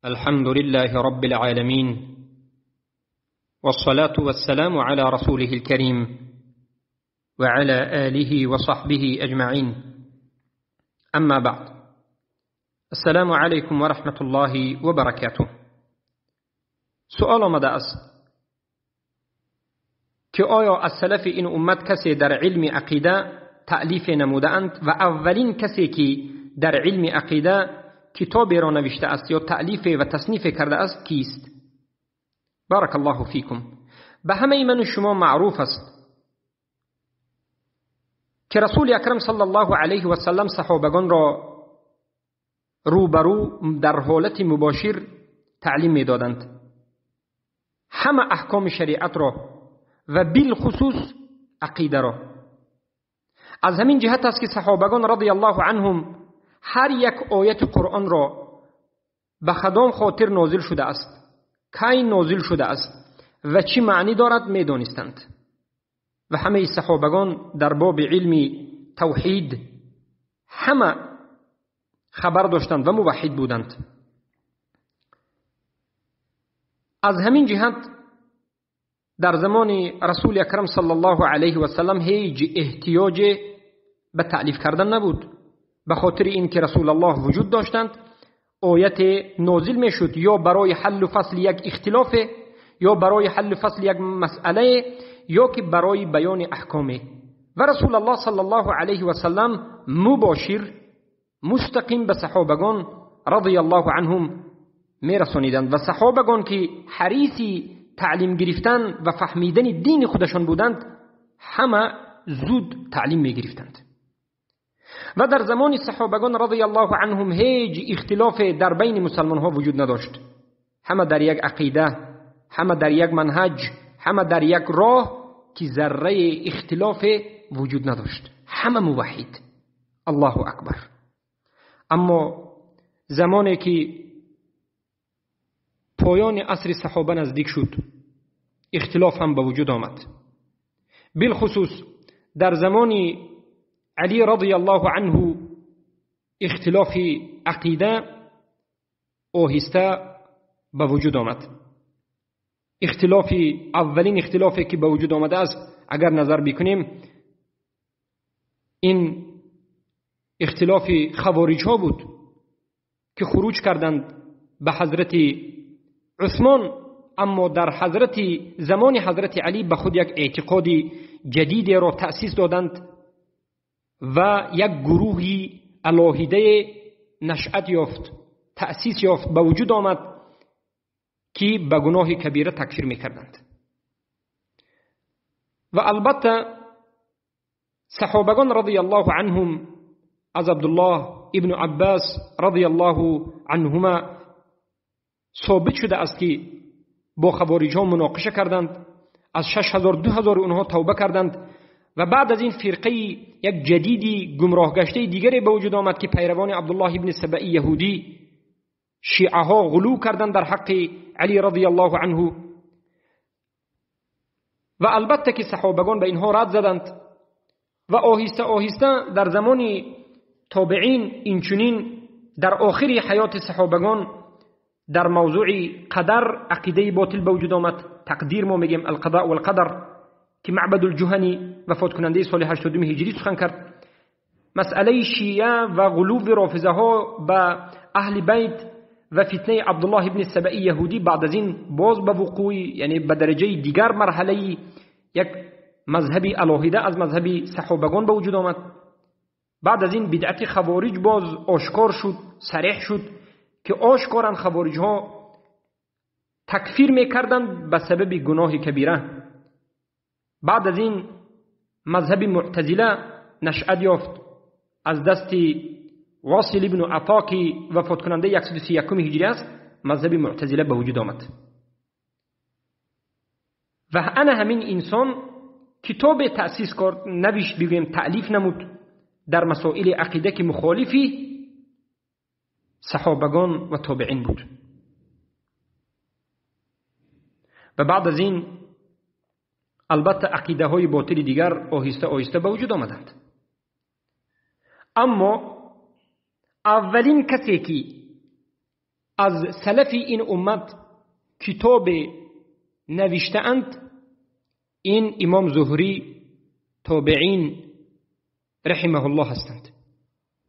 الحمد لله رب العالمين، والصلاة والسلام على رسوله الكريم وعلى آله وصحبه أجمعين. أما بعد، السلام علیکم و رحمة الله و برکاته. سؤال آمده است که آیا از سلف این امت کسی در علم عقیده تألیف نموده اند و اولین کسی که در علم عقیده کتابی را نوشته است یا تألیف و تصنیف کرده است کیست؟ بارک الله فیکم. به همه من و شما معروف است که رسول اکرم صلی الله علیه و سلم صحابگان را روبرو در حالت مباشر تعلیم میدادند، همه احکام شریعت را و بالخصوص عقیده را. از همین جهت است که صحابگان رضی الله عنهم هر یک آیت قرآن را به خدام خاطر نازل شده است، کی نازل شده است و چی معنی دارد میدانستند. و همه صحابگان در باب علم توحید همه خبر داشتند و موحد بودند. از همین جهت در زمان رسول اکرم صلی الله علیه و سلم هیچ احتیاج به تألیف کردن نبود، به خاطر اینکه رسول الله وجود داشتند. آیت نازل میشد یا برای حل و فصل یک اختلاف، یا برای حل و فصل یک مسئله، یا که برای بیان احکامه. و رسول الله صلی الله علیه و سلم مباشر مستقیم به صحابگان رضی الله عنهم میرسانیدند و صحابگان که حریصی تعلیم گرفتن و فهمیدن دین خودشان بودند همه زود تعلیم میگرفتند. و در زمان صحابگان رضی الله عنهم هیچ اختلاف در بین مسلمان ها وجود نداشت. همه در یک عقیده، همه در یک منهج، همه در یک راه که ذره اختلاف وجود نداشت، همه موحد. الله اکبر. اما زمانی که پایان عصر صحابه نزدیک شد، اختلاف هم به وجود آمد. بالخصوص در زمان علی رضی الله عنه اختلاف عقیده آهسته به وجود آمد. اختلاف اولین اختلافی که به وجود آمده است اگر نظر بکنیم این اختلاف خوارج ها بود که خروج کردند به حضرت عثمان، اما در حضرت زمان حضرت علی به خود یک اعتقاد جدید را تأسیس دادند و یک گروهی علاهیده نشأت یافت، تأسیس یافت، به وجود آمد که به گناه کبیره تکفیر میکردند. و البته صحابگان رضی الله عنهم از عبدالله ابن عباس رضی الله عنهما ثابت شده است که با خوارج ها مناقشه کردند، از 6000 2000 اونها توبه کردند و بعد از این فرقه یک جدیدی گمراه گشته دیگری به وجود آمد که پیروان عبدالله ابن سبعی یهودی شیعه ها غلو کردند در حق علی رضی الله عنه. و البته که صحابگان به اینها رد زدند و آهسته آهسته در زمان تابعین اینچنین در آخر حیات صحابگان در موضوع قدر عقیده باطل به وجود آمد. تقدیر ما میگیم القضاء والقدر که معبد الجهنی وفات کننده سال 82 هجری سخن کرد. مسئله شیعه و غلو رافضه ها به اهل بیت و فتنه عبدالله ابن سبعی یهودی بعد از این باز به وقوع، یعنی به درجه دیگر مرحله یک مذهبی علاهیده از مذهب صحابگان به وجود آمد. بعد از این بدعت خوارج باز آشکار شد، صریح شد که آشکارا خوارج ها تکفیر میکردند به سبب گناه کبیره. بعد از این مذهب معتزله نشأت یافت از دست واصل ابن عطا که وفات کننده 131 هجری است، مذهب معتزله به وجود آمد. و انا همین انسان کتاب تأسیس کرد، نوشت، بگویم تألیف نمود در مسائل عقیده که مخالفی صحابگان و تابعین بود. و بعد از این البته عقیده های باطل دیگر آهسته آهسته به وجود آمدند. اما اولین کسی که از سلف این امت کتاب نوشته‌اند این امام زهری تابعین رحمه الله هستند،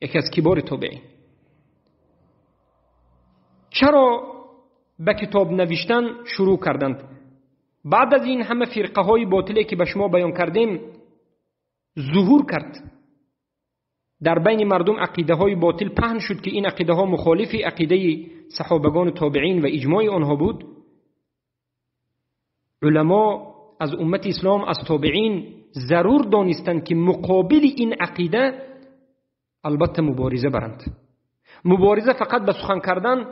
یکی از کبار تابعین. چرا به کتاب نوشتن شروع کردند؟ بعد از این همه فرقه های باطله که به شما بیان کردیم ظهور کرد، در بین مردم عقیده های باطل پهن شد که این عقیده ها مخالف عقیده صحابگان و تابعین و اجماع آنها بود. علما از امت اسلام از تابعین ضرور دانستند که مقابل این عقیده البته مبارزه برند. مبارزه فقط به سخن کردن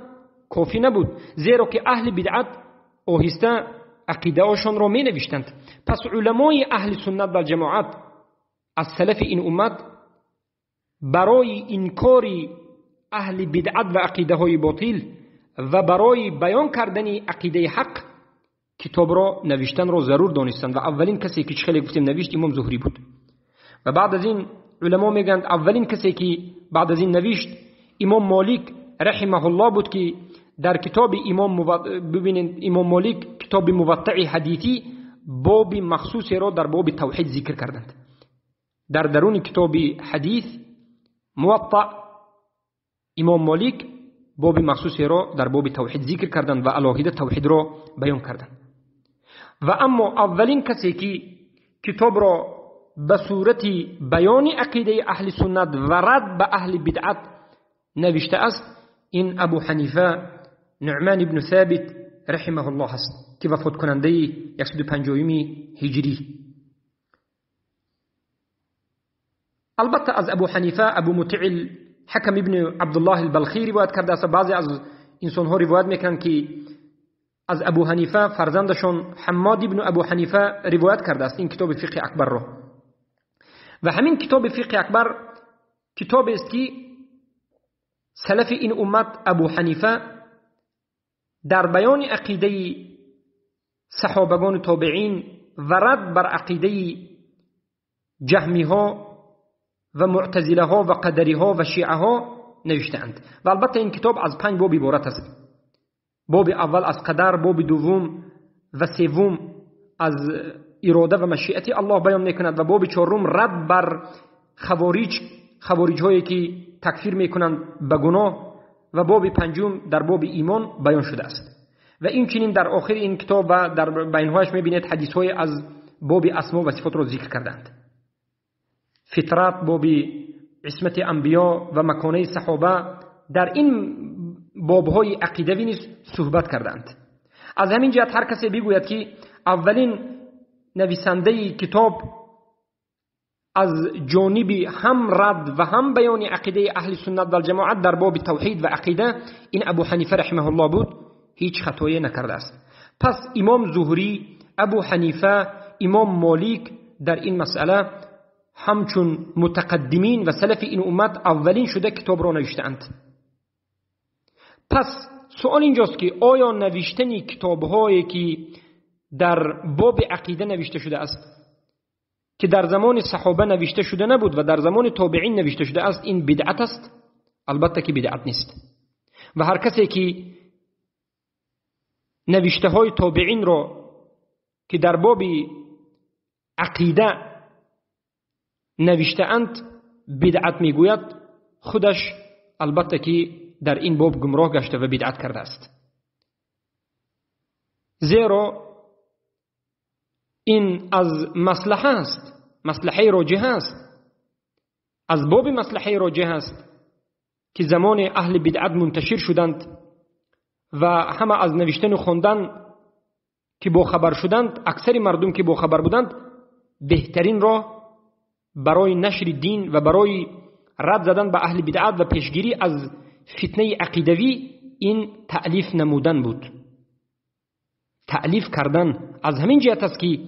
کافی نبود، زیرا که اهل بدعت آهسته عقیده هاشان را می نوشتند. پس علمای اهل سنت و جماعت از سلف این امت برای انکار اهل بدعت و عقیده های باطل و برای بیان کردن عقیده حق کتاب را نوشتن را ضرور دانستند و اولین کسی که خیلی گفتیم نوشت امام زهری بود. و بعد از این علما میگند اولین کسی که بعد از این نوشت امام مالک رحمه الله بود که در کتاب امام ببینید امام مالک کتاب موطع حدیثی باب مخصوصی را در باب توحید ذکر کردند. در درون کتاب حدیث موطع امام مالک باب مخصوصی را در باب توحید ذکر کردند و علاهیده توحید را بیان کردند. و اما اولین کسی که کتاب را به صورت بیان عقیده اهل سنت و رد به اهل بدعت نوشته است این ابو حنیفه نعمان ابن ثابت رحمه الله است که وفات کننده 150 هجری. البته از ابو حنیفه ابو مطیع حکم ابن عبدالله البلخی روایت کرده است. بعضی از انسانها روایت میکنند که از ابو حنیفه فرزندشون حماد ابن ابو حنیفه روایت کرده است این کتاب فقه اکبر رو. و همین کتاب فقه اکبر کتاب است که سلف این امت ابو حنیفه در بیان عقیده صحابگان و تابعین و رد بر عقیده جهمی ها و معتزله ها و قدری ها و شیعه ها نوشته‌اند. و البته این کتاب از 5 باب عبارت است. باب اول از قدر، باب دوم و سوم از اراده و مشیت الله بیان میکند و باب چهارم رد بر خوارج هایی که تکفیر میکنند به گناه و باب پنجم در باب ایمان بیان شده است. و این چنین در آخر این کتاب و در بینهایش میبینید حدیث های از باب اسما و صفات را ذکر کردند. فطرت، باب عصمت انبیا و مکانه صحابه، در این بابهای عقیدوی نیز صحبت کردند. از همین جهت هر کسی بگوید که اولین نویسنده کتاب از جانب هم رد و هم بیان عقیده اهل سنت و الجماعت در باب توحید و عقیده این ابو حنیفه رحمه الله بود، هیچ خطایی نکرده است. پس امام زهری، ابو حنیفه، امام مالک در این مسئله همچون متقدمین و سلف این امت اولین شده کتاب را نوشتند. پس سوال اینجاست که آیا نوشتن کتاب‌هایی که در باب عقیده نوشته شده است که در زمان صحابه نوشته شده نبود و در زمان تابعین نوشته شده است این بدعت است؟ البته که بدعت نیست. و هر کسی که نوشته های تابعین را که در باب عقیده نوشته اند بدعت میگوید، خودش البته که در این باب گمراه گشته و بدعت کرده است. زیرا این از مصلحه است، مصلحه راجحه است، از باب مصلحه راجحه است که زمان اهل بدعت منتشر شدند و همه از نوشتن و خواندن که با خبر شدند، اکثر مردم که با خبر بودند، بهترین راه برای نشر دین و برای رد زدن به اهل بدعت و پیشگیری از فتنه عقیدوی این تألیف نمودن بود، تألیف کردن. از همین جهت است که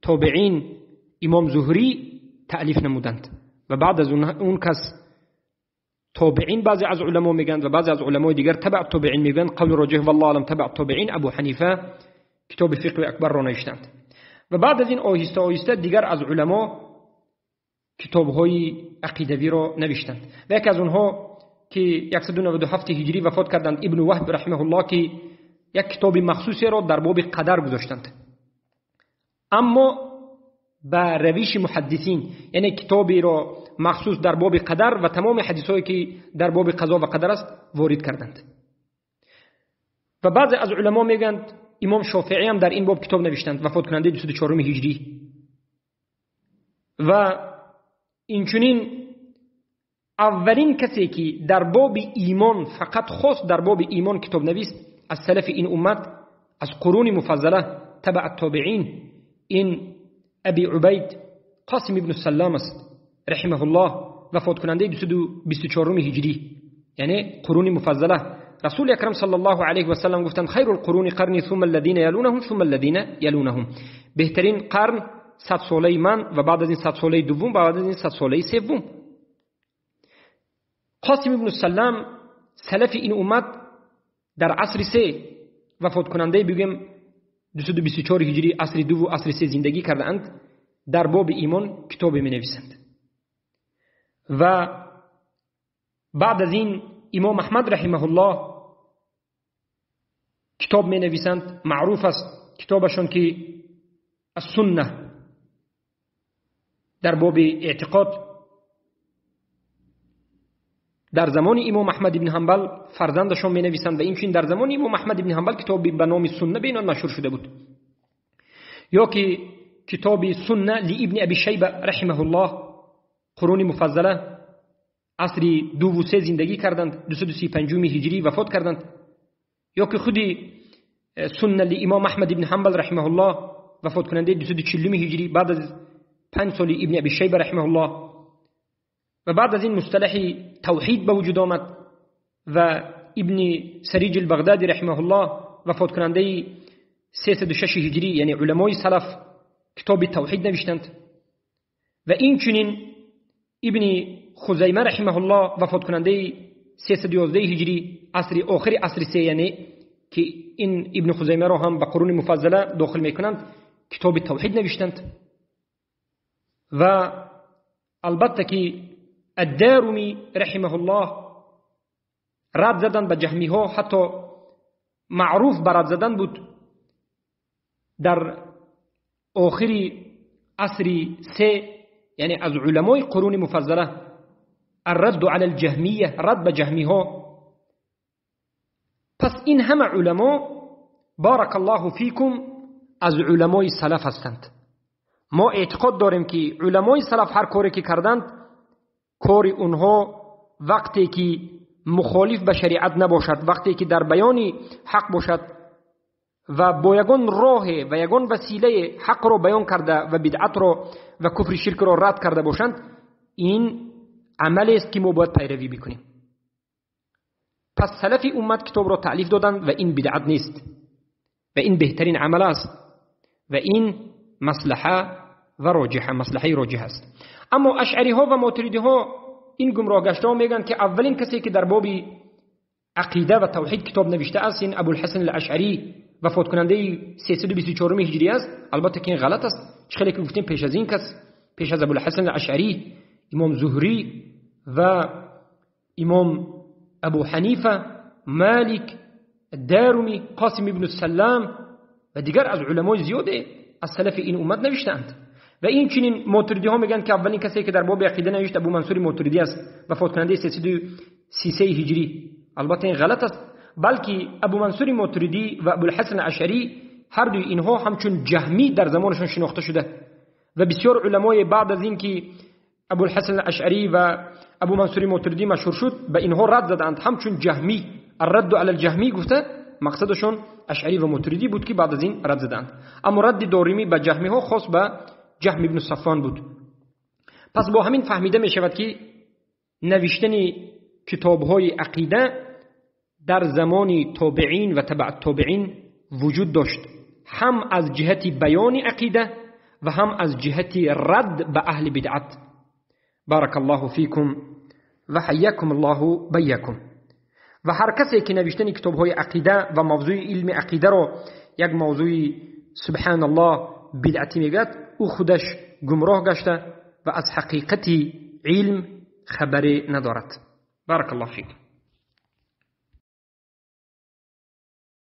تابعین امام زهری تألیف نمودند و بعد از اون کس تابعین بعضی از علما میگن و بعضی از علمای دیگر تبع تابعین میگن. قول راجح والله اعلم تبع تابعین ابو حنیفه کتاب فقه اکبر را نوشتند و بعد از این آهسته آهسته دیگر از علما کتاب‌های عقیدوی را نوشتند و یکی از اونها که 197 هجری وفات کردند، ابن وهب رحمه الله که یک کتاب مخصوصی را در باب قدر گذاشتند، اما به روش محدثین، یعنی کتابی را مخصوص در باب قدر و تمام حدیث هایی که در باب قضا و قدر است وارد کردند. و بعضی از علما میگند امام شافعی هم در این باب کتاب نوشتند، وفات کننده 204 هجری. و اینچنین اولین کسی که در باب ایمان فقط خاص در باب ایمان کتاب نویست از سلف این امت، از قرون مفضله تبع التابعین، این ابی عبید قاسم ابن سلام است رحمه الله، وفات کننده 224 هجری، یعنی قرون مفضله. رسول اکرم صلی الله علیه و سلم گفتند خیر القرون قرنی ثم الذین یلونهم ثم الذین یلونهم، بهترین قرن 100 ساله من و بعد از این 100 ساله دوم و بعد از این 100 ساله سوم. قاسم ابن سلام سلف این امت در عصر سه وفات کننده بگیم 224 هجری، عصر دو و عصر سه زندگی کردند، در باب ایمان کتاب می نویسند. و بعد از این امام احمد رحمه الله کتاب می نویسند، معروف است کتابشون که السنه در باب اعتقاد. در زمان امام احمد بن حنبل فرزندشون می نویسند و اینچنین در زمان امام احمد بن حنبل کتاب به نام سنه به اینان مشهور شده بود. یا که کتاب سنه لابن ابی شیبه رحمه الله، قرون مفضله، عصر دو و سه زندگی کردند، 235 هجری وفات کردند. یا که خودی سنه لامام احمد بن حنبل رحمه الله، وفات کننده 240 هجری، بعد از 5 سال ابن ابی شیبه رحمه الله. و بعد از این مصطلح توحید به وجود آمد و ابن سریج البغدادی رحمه الله وفات کننده 306 هجری، یعنی علمای سلف کتاب توحید نوشتند. و این چنین ابن خزیمه رحمه الله وفات کننده 311 هجری، عصر آخر عصر سه، یعنی که این ابن خزیمه را هم به قرون مفضله داخل میکنند، کتاب توحید نوشتند. و البته که الدارمی رحمه الله رد زدن به جهمی ها، حتی معروف به رد زدن بود در آخر عصر سه، یعنی از علمای قرون مفضله، الرد علی الجهمیه، رد به جهمی ها. پس این همه علما بارک الله فیکم از علمای سلف هستند. ما اعتقاد داریم که علمای سلف هر کاری که کردند، کار اونها وقتی که مخالف به شریعت نباشد، وقتی که در بیان حق باشد و با یگان راه و یگان وسیله حق را بیان کرده و بدعت را و کفر شرک را رد کرده باشند، این عمل است که ما باید پیروی بکنیم. پس سلف امت کتاب را تألیف دادند و این بدعت نیست و این بهترین عمل است و این مصلحه و راجحه، مصلحه راجح است. اما اشعری ها و ماتریدی ها این گمراه گشته ها میگن که اولین کسی که در باب عقیده و توحید کتاب نوشته است این ابوالحسن الاشعری وفات کننده 324 هجری است. البته که این غلط است. چه که گفتیم پیش از این کس، پیش از ابوالحسن الاشعری، امام زهری و امام ابو حنیفه، مالک، الدارمی، قاسم ابن السلام و دیگر از علمای زیاده از سلف این امت نوشتند. و این چنین ماتریدی ها میگن که اولین کسی که در باب عقیده نوشت ابو منصور ماتریدی است، وفات کننده 333 هجری. البته این غلط است، بلکه ابو منصور ماتریدی و ابوالحسن اشعری هر دوی اینها همچون جهمی در زمانشون شناخته شده و بسیار علمای بعد از این که ابوالحسن اشعری و ابو منصور ماتریدی مشهور شد به اینها رد زدند همچون جهمی. الرد علی الجهمی گفته مقصدشون اشعری و ماتریدی بود که بعد از این رد زدند. اما رد دارمی به جهمی ها خاص به جهم ابن صفوان بود. پس با همین فهمیده می شود که نوشتن کتاب های عقیده در زمان تابعین و تبع تابعین وجود داشت، هم از جهت بیان عقیده و هم از جهت رد به اهل بدعت. بارک الله فیکم و حیاکم الله بیکم. و هر کسی که نوشتن کتاب های عقیده و موضوع علم عقیده را یک موضوع سبحان الله بدعتی میگد، او خودش گمراه گشته و از حقیقت علم خبری ندارد. بارک الله فیکم.